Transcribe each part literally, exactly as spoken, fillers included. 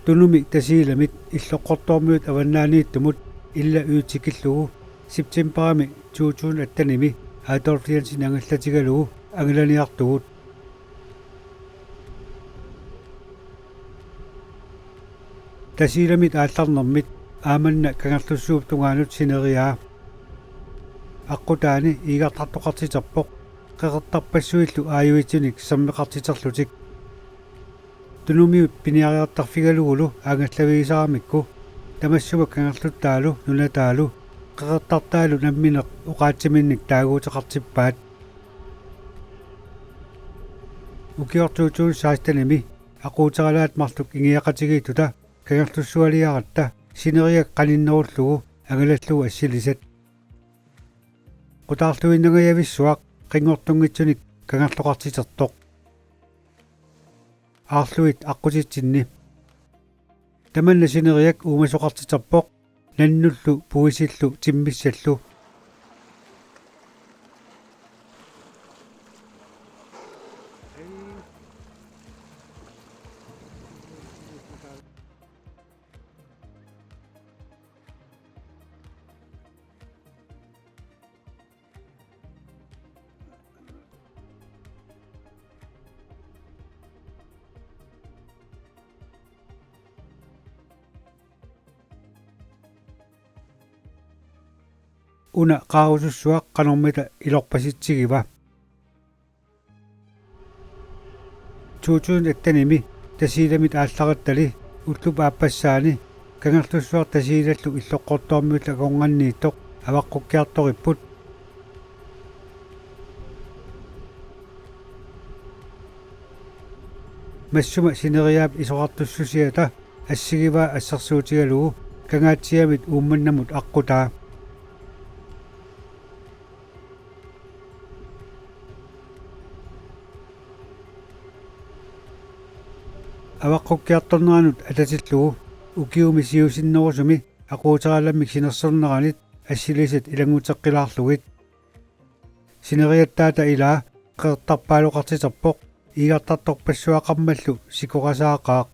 Tunumi Tasiilamit Illoqqortoormiut Avannaaniittumut illa ytikillugu septembarimi to tusind attenimi Adolf Jensen angallatigalugu angalaniartugut. Tasiilamit aallarnermit aamanna Kangerlussuup tungaanut sineriaa. Aqqutaani iigartartoqartiterpoq, qeqertarpassuillu aajuitsunik sermeqartiterlutik. Tunumiut piniariartarfigalugulu aangallavigisaramikku, tamassuma kangerluttaalu nunataalu qeqertartaalu nammineq oqaatsiminnik taaguuteqartippaat. Ukioq to tusind sekstenimi aquuteralaat marluk ingiaqatigiittuta Kangerlussualiaratta sineriak qaninnerullugu angalallugu assilisat. Qutaarluinnangajavissuaq qinngortunngitsunik kangerloqartitertoq. Aarluit aqqutitsinni. Tamanna sineriak uumasoqartiterpoq, nannullu puisillu timmissallu. Una qaarusussuaq qanormita ilorpasitsigiva? To tusind attenimi Tasiilamit aallarattali ullup aappassaani Kangerlussuaq Tasiilallu Illoqqortoormiullu akornanniittoq avaqqukkiartoripput. Massuma sineriaap isorartussusiata assigivaa assersuutigalugu Kangaatsiamit Uummannamut aqqutaa. Avaqqukkiartorneranut atatillugu ukiumi siusinnerusumi aquuteralammik sinersorneranit assilisat ilannguteqqilaarlugit. Sineriattaata ilaa qeqertarpaaloqartiterpoq, iigartartorpassuaqarmallu sikorasaaqaaq.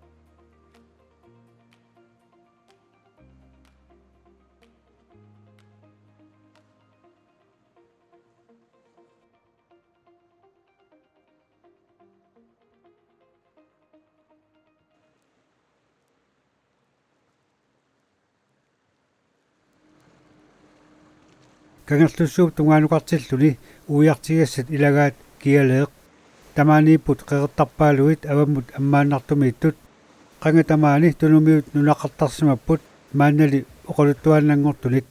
Kangerlussuup tungaanukartilluni uiartigassat ilagaat Kialeeq. Tamaaniipput qeqertarpaaluit avammut ammaannartumiittut. Qanga tamaani Tunumiut nunaqartarsimapput maannali oqaluttuaannanngortunik.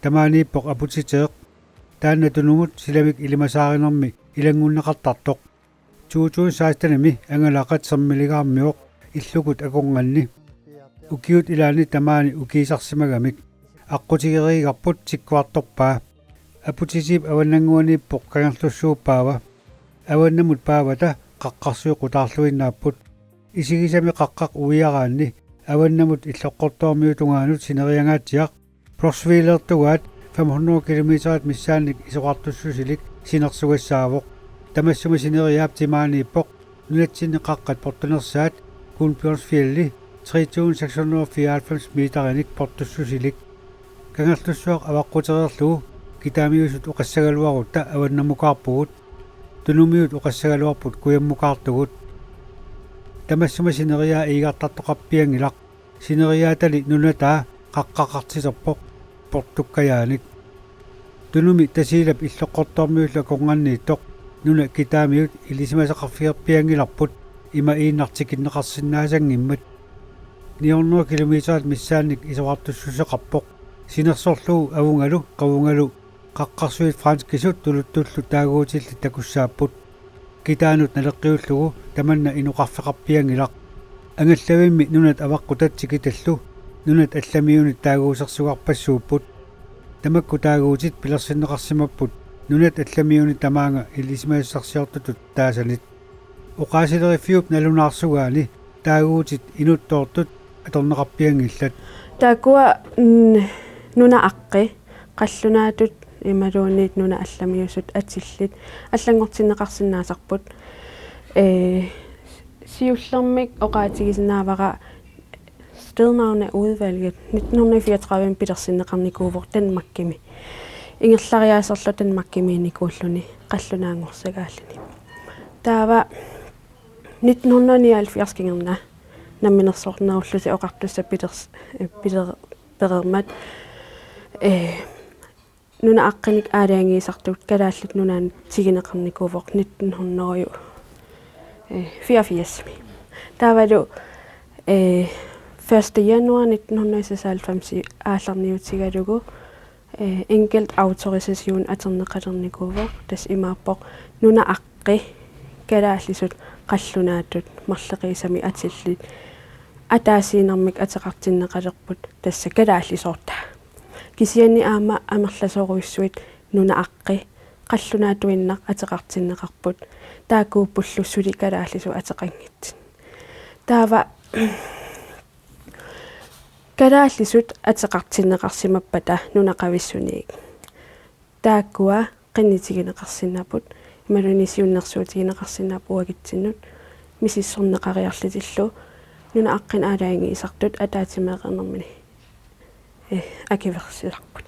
Tamaaniippoq Aputiteeq. Taanna Tunumut silamik ilimasaarinermi ilanngunneqartartoq. To tusind sekstenimi angalaqat sermiligaarmivoq illukut akornanni. Ukiut ilaanni tamaani ukiisarsimagamik. Aqqutigeriigarput tikkuartorpaa. Aputitiip avannannguaniippoq Kangerlussuup paava. Avannamut paavata qaqqarsuit qutaarluinnaapput. Isigisami qaqqaq uiaraanni avannamut Illoqqortoormiut tungaanut sineriangaatsiaq Brosviilertugaat fem hundrede kilometerit missaannik isorartussusilik sinersugassaavoq. Tamassuma sineriaap timaaniippoq nunatsinni qaqqat portunersaat Gunnbjørnsfjelli tre tusind seks hundrede og fireoghalvfems meterinik portussusilik. Kangerlussuaq avaqqutereerlugu kitaamiusut oqassagaluarutta avannamukaarpugut. Tunumiut oqassagaluarput kujammukaartugut. Tamassuma sineriaa iigartartoqarpianngilaq. Sineriaatali nunataa qaqqaqartiterpoq portukkajaanik. Tunumi Tasiilap Illoqqortoormiullu akornanniittoq nuna kitaamiut ilisimasaqarfigerpianngilarput ima iinnaq tikinneqarsinnaasanngimmat. Ni hundrede kilometerit missaannik isorartussuseqarpoq. Sinersorlugu avungalu qavungalu qaqqarsuit franskisut tuluttullu taaguutillit takussaapput. Kitaanut naleqqiullugu tamanna inoqarfeqarpianngilaq. Angallavimmi nunat avaqqutat tikitallu nunat allamiunit taaguusersugarpassuupput. Tamakku taaguutit pilersinneqarsimapput nunat allamiuni tamaanga ilisimasassarsiortutut taasanit. Oqaasileriffiup nalunaarsugaani taaguutit inuttoortut atorneqarpianngillat. Taakkua, mm, nunat aqqi, qallunaatut imaluunniit nunat allamiusut atillit allanngortinneqarsinnaasarput. Ee, siullermik oqaatigisinnaavara stednavneudvalget nitten hundrede fireogtredive pilersinneqarnikuuvoq Danmarkimi. Ingerlariaaserlu Danmarkimiinnikuulluni qallunaanngorsagaalluni. Taava nitten hundrede nioghalvfjerds kingorna Namminersornerullutik Oqartussat pilers-, piler-, pereermat, ee, nunat aqqinik aalajangiisartut Kalaallit Nunaannut tiguneqarnikuuvoq nitten hundrede fireogfirsimi. Taavalu, ee, første januar nitten hundrede seksoghalvfems aallarniutigalugu, ee, enkeltautorisation atorneqalernikuuvoq, tassa imaappoq nunat aqqi kalaallisut qallunaatut marloqiusamik atillit ataasiinnarmik ateqartinneqalerput, tassa kalaallisoortaa. Kisianni aamma amerlasoorujussuit nunat aqqi qallunaatuinnaq ateqartinneqarput, taakkuuppullu suli kalaallisut ateqanngitsut. Taava kalaallisut ateqartinneqarsimappata nunaqavissuniit, taakkua qinnutigineqarsinnaapput, imaluunniit siunnersuutigineqarsinnaapput uagutsinnut misissorneqariarlutillu nunat aqqinut aalajangiisartut ataatsimeeqqanermini, ee, akuersisarput.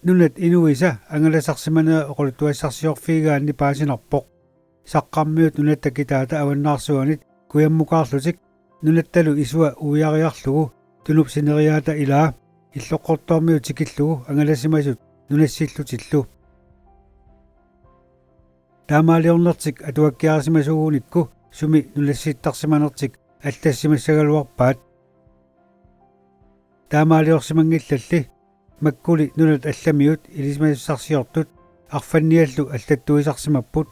Nunat inuisa angalasarsimanera oqaluttuassarsiorfigigaanni paasinarpoq. Saqqarmiut nunatta kitaata avannaarsuanit kujammukaarlutik nunattalu isua uiariarlugu Tunup sineriaata ilaa Illoqqortoormiut tikillugu angalasimasut nunassillutillu. Taamaaliornertik atuakkiarisimasuugunikku sumi nunassittarsimanertik allassimassagaluarpaat. Taamaaliorsimanngillalli makkuli nunat allamiut ilisimasassarsiortut arfanniallu allattuisarsimapput.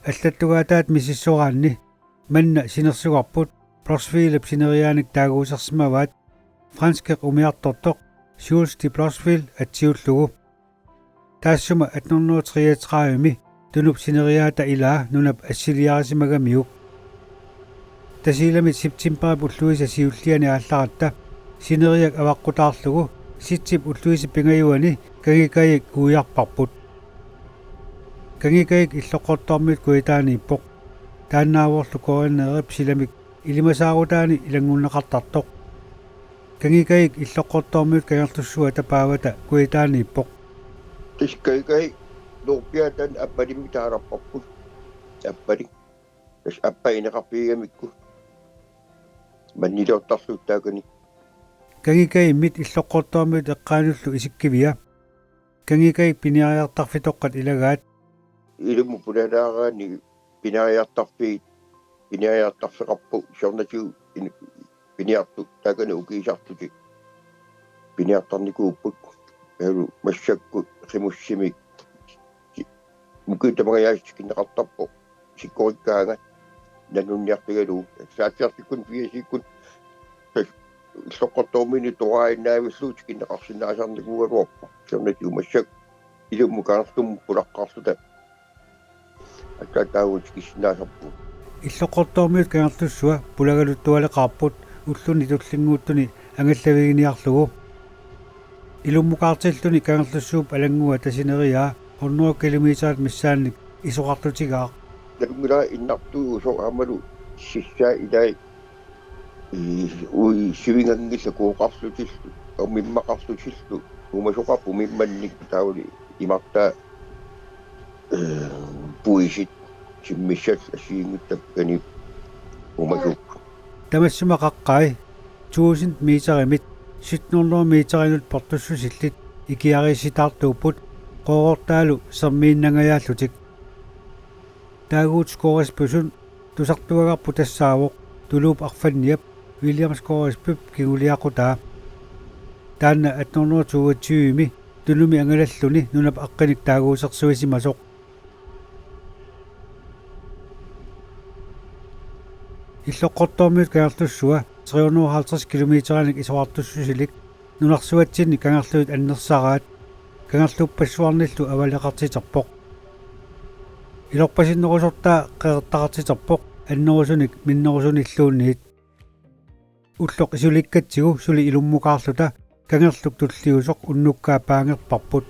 Allattugaataat misissoraanni manna sinersugarput Blochswildep sineriaanik taaguusersimavaat franskit umiartortoq Jules de Blochswild atsiullugu. Taassuma atten hundrede treogtredive-mi Tunup sineriaata ilaa nunap assiliarisimagamiuk. Tasiilamit septembarip ulluisa siulliani aallaratta sineriak avaqqutaarlugu sitsip ulluisa pingajuani Kangikajik uiarparput. Kangikajik Illoqqortoormiut kujataaniippoq. Taannaavorlu K N R-ip silamik ilimasaarutaani ilanngunneqartartoq. Kangikajik Illoqqortoormiut Kangerlussuata paavata kujataaniippoq. Tassa Kangikajik Noorpiaat taanna Appalimmik taareerparput. Appalik. Tassa Appa ineqarfigigamikku. Manniliortarlugu taakani. Kangikajimmit Illoqqortoormiut eqqaanullu isikkivia. Kangikajik piniariartarfitoqqat ilagaat. Ilummut punalaaraanni piniariartarfiit, piniariartarfeqarput siornatigut in-, piniartut taakani ukiisartutik piniartarnikuupput. Taavalu massakkut qimussimik si-, mukiut tamangajaasa tikinneqartarpoq, sikkorikkaangat nanunniarfigalugu. Saatsiartikkun fiasiikkun tassa Illoqqortoormiinit toraainnaavillugu tikinneqarsinnaasarnikuugaluarpoq. Siornatigut massakkut ilummut Kangerlummut pulaqqaarluta attaataagut tikissinnaasarpugut. Illoqqortoormiut Kangerlussua pulagaluttualeqaarput ulluni tullinnguuttuni angallaviginiarlugu. Ilummukaartilluni Kangerlussuup alannguata sineriaa hundrede kilometerit missaannik isoqartutigaaq. Nalunngilara innartuusoq aammalu sissaa ilai ii, ui, sivinganngillat kooqarlutillu, umimmaqarlutillu, uumasoqarput umimmannik taavali imartaa, ee, puisit, timmissat assigiinngitsut taakani uumasuupput. Tamassuma qaqqai tusind meterimit sytten hundrede meterinut portussusillit ikiariissitaartuupput qoorortaalu sermiinnangajaallutik. Taaguut Scoresbysund tusartuagarput tassaavoq tuluup arfanniap William Scoresbyp kinguliaqutaa. Taanna atten hundrede toogtyve-mi Tunumi angalalluni nunap aqqinik taaguusersuisimasoq. Illoqqortoormiut Kangerlussua tre hundrede og halvtreds kilometerinik isoqartussusilik nunarsuatsinni kangerlujut annersaraat kangerluppassuarnillu avaleqartiterpoq. Ilorpasinnerusortaa qeqertaqartiterpoq annerusunik minnerusunilluunniit. Ulloq isulikkatsigu suli ilummukaarluta kangerlup tulliusoq unnukkaa paangerparput.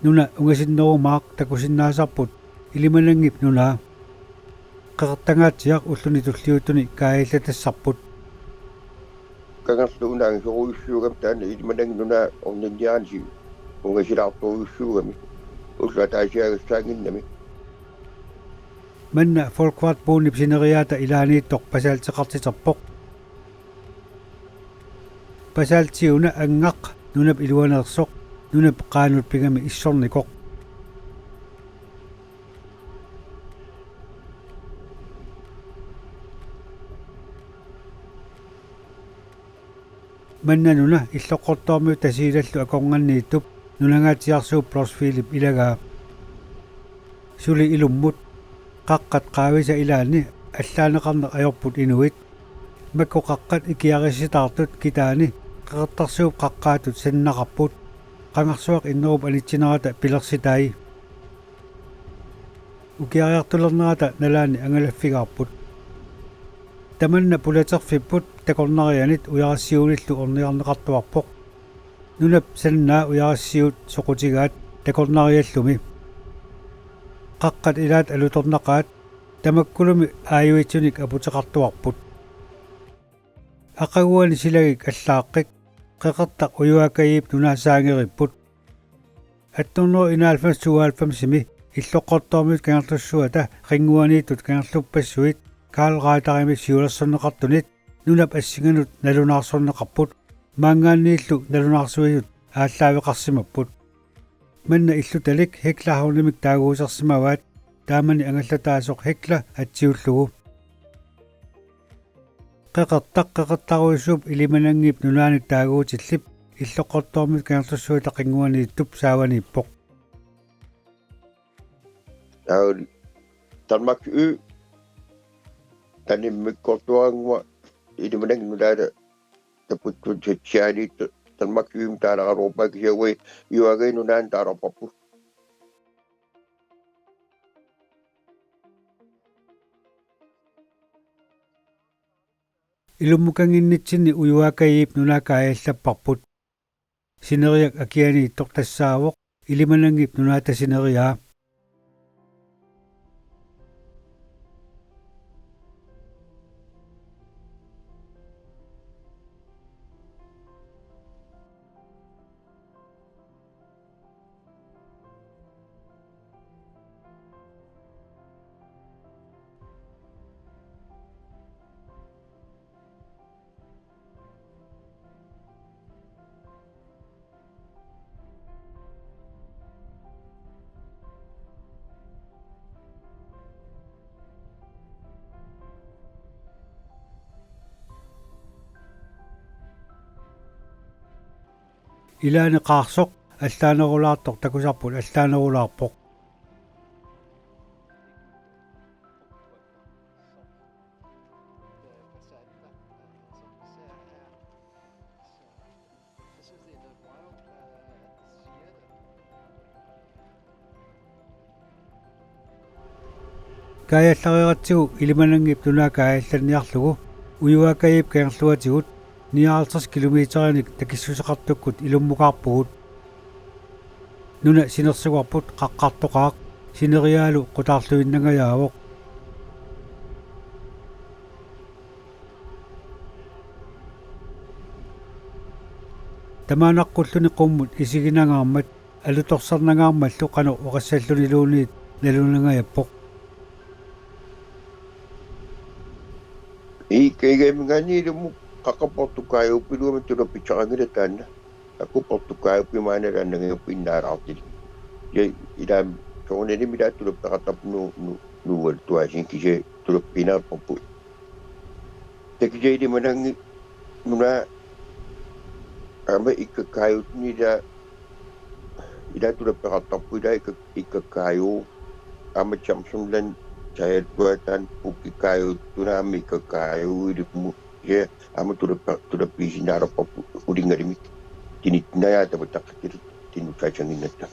Nuna ungasinnerumaaq takusinnaasarput Ilimananngip nunaa. Qeqertangaatsiaq ulluni tulliuttuni kaajallatassarput. Kangerluup una angisoorujussuugami taanna Ilimananngip nunaa orninniarnisi ungasilaartorujussuugami ulloq ataasiagassaannginnami. Manna Folkvart Bonep sineriaata ilaaniittoq basalteqartiterpoq. Basalti una anngaq nunap iluaneersoq, nunap qaanut pigami issornikoq. Manna nuna Illoqqortoormiut Tasiilallu akornanniittup nunangaatsiarsuup Blåsfjelip ilagaa. Suli ilummut qaqqat qaavisa ilaanni allaaneqarneq ajorput inuit. Makku qaqqat ikiarissitaartut kitaani qeqertarsuup qaqqaatut sannaqarput. Qangarsuaq innerup anitsinerata pilersitai. Ukiariartulernerata nalaani angalaffigaarput. Tamanna pulaterfipput takornarianit ujarassiuunillu ornigarneqartuarpoq. Nunap sannaa ujarassiuut soqutigaat takornariallumi. Qaqqat ilaat alutornaqaat, tamakkulumi aajuitsunik aputeqartuarput. Aqaguani silagik allaaqqik, qeqertaq Ujuakajip nunaa saangeripput. Atten hundrede enoghalvfems tooghalvfemsimi Illoqqortoormiut Kangerlussuata qinnguaniittut kangerluppassuit Karl Reiterimit siulersorneqartunit nunap assinganut nalunaarsorneqarput, maanngaanniillu nalunaarsuisut aallaaveqarsimapput. Manna illutalik Hekla Havnemik taaguusersimavaat, taamani angallataasoq Hekla atsiullugu. Qeqertaq qeqertarujussuup Ilimananngip nunaanit taaguutillip Illoqqortoormiut Kangerlussuata qinnguaniittup saavaniippoq. Taava Danmarks Ø tanimmikkoortuarannguaq Ilimananngip nunaata takuttut Shetsjenit Danmarks Ømik taaleraluarpaat, kisianni Ujuakajip nunaanni taalerparput. Ilummukannginnitsinni Ujuakajip nunaa kaajallapparput. Sineriak akianiittoq tassaavoq Ilimananngip nunaata sineriaa. Ilaani qaarsoq allaanerulaartoq takusarput allaanerulaarpoq. Kaajallareeratsigu Ilimananngip nunaa kaajallanniarlugu Ujuakajip kangerluatigut nioghalvtreds kilometerinik takissuseqartukkut ilummukaarpugut. Nuna sinersugarput qaqqartoqaaq, sineriaalu qutaarluinnangajaavoq. Tamaanaqqulluni qummut isiginangaarmat alutorsarnangaarmallu qanoq oqassalluniluunniit nalunangajappoq. Ii, kaigamingaanniilummu qaqqat portukkaajuuppiluamik tulappitsiaqanngilaq taanna. Taakku portukkaajuuppit maanna taannangajappoq innaalaartilik. Ja ilaam soorunalimi ilaat tulappeqartarput nu, nu, nuualtuaasiin kisianni tulappiinnarparput. Taava kisianni Ilimananngip nunaa aamma ikkakkaajuutini ilaa, ilaa tulappeqartarput ilaa ikka-, ikkakkaajuuvoq. Aamma Samsonland Sayatuataan pukkikkaajuttunut aamma ikkakkaajuuvoq ilimmut. Ja, aamma tulappa-, tulappiisinnaalerparput ulinngalimik. Tinitsinnajaat tappataqqittilut tinnutsaasanginnatta.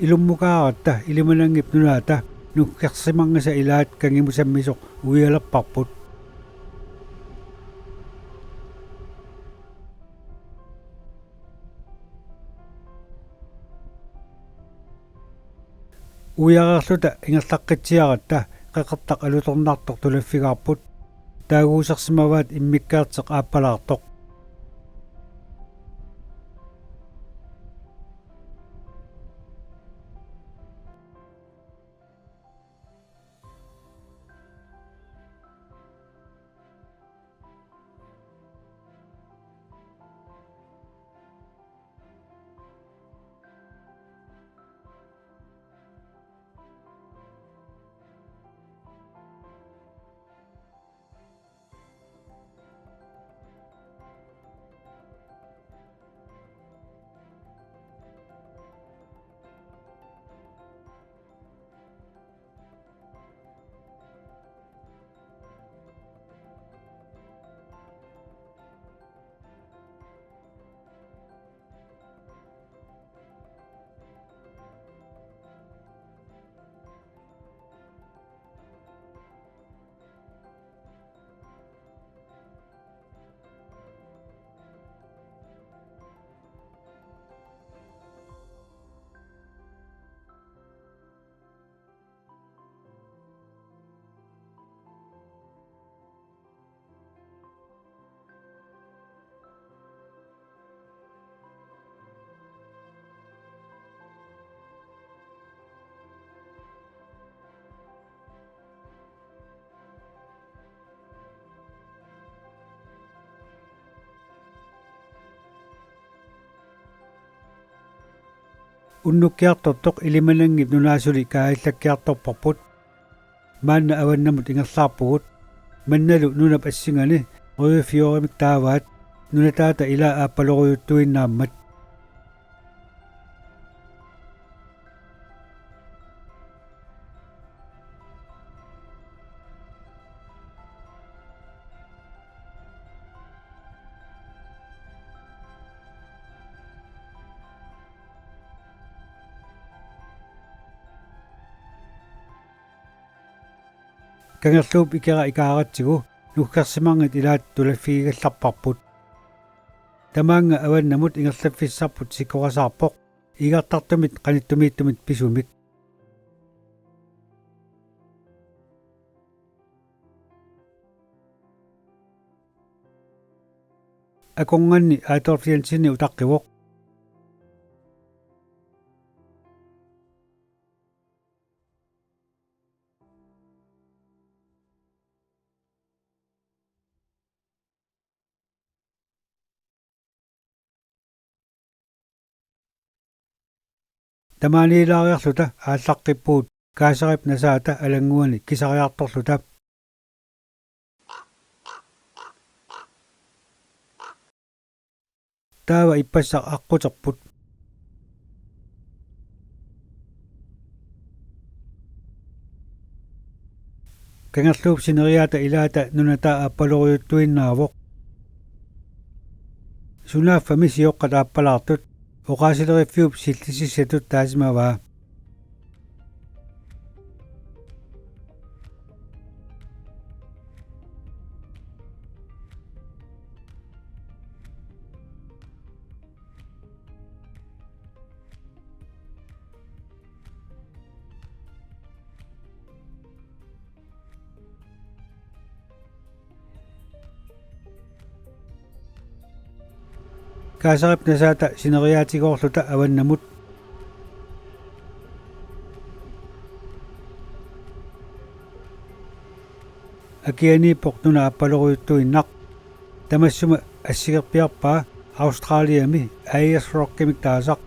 Ilummukaaratta Ilimananngip nunaata nukkersimanngisa ilaat kangimut sammisoq uialerparput. Uiareerluta ingerlaqqitsiaratta qeqertaq alutornartoq tulaffigaarput. Taaguusersimavaat immikkaarteq aappalaartoq. Unnukkiartortoq Ilimananngip nunaa suli kaajallakkiartorparput. Maanna avannamut ingerlaarpugut. Mannalu nunap assingani Ryfjordimik taavaat nunataata ilaa aappalorujuttuinnaammat. Kangerluup ikera ikaaratsigu nuggersimanngit ilaat tulaffigigallarparput. Tamaannga avannamut ingerlaffissarput sikorasaarpoq iigartartumit qanittumiittumit pisumik. Akornanni Adolf Jensenip utaqqivoq. Tamaaniilaariarluta aallaqqippugut Kaiserip nasaata alannguani kisariartorluta. Taava ippassaq aqquterput. Kangerluup sineriaata ilaata nunataa aappalorujuttuinnaavoq. Sunaaffami sioqqat aappalaartut oqaasileriffiup sillisissatut taasimavaa. Kaiserip nasaata sineriaatigoorluta avannamut. Akianiippoq nuna aappalorujuttuinnaq. Tamassuma assigerpiarpaa Australiami Ayers Rockimik taasaq,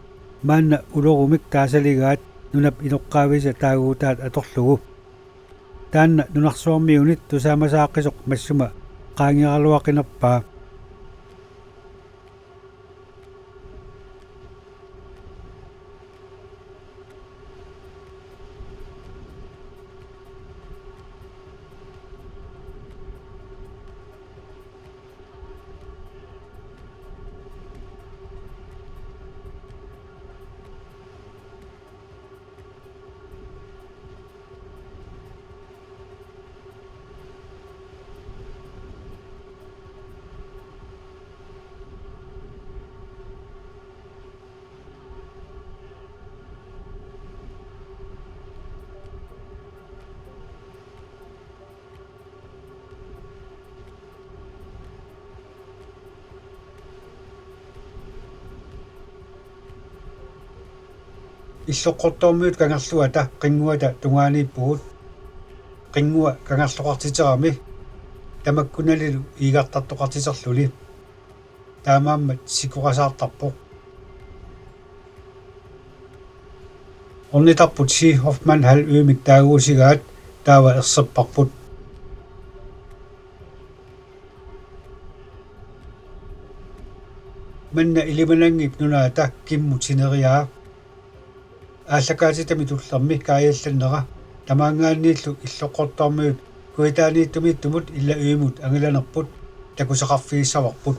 maanna Ulurumik taasaligaat nunap inoqqaavisa taaguutaat atorlugu. Taanna nunarsuarmiunit tusaamasaaqqisoq massuma qaangeraluaqinerpaa. Illoqqortoormiut kangerluata qinnguata tungaaniippugut. Qinngua kangerloqartiterami tamakkunanilu iigartartoqartiterluni. Taamaammat sikorasaartarpoq. Ornitarput Zee Hoffmann Halvømik taaguusigaat taava erserparput. Manna Ilimananngip nunaata kimmut sineriaa. Aallakaatitami tullermi kaajallannera tamaanngaanniillu Illoqqortoormiut Kujataaniittumiittumut ila ømut angalanerput takusaqarfigissavarput.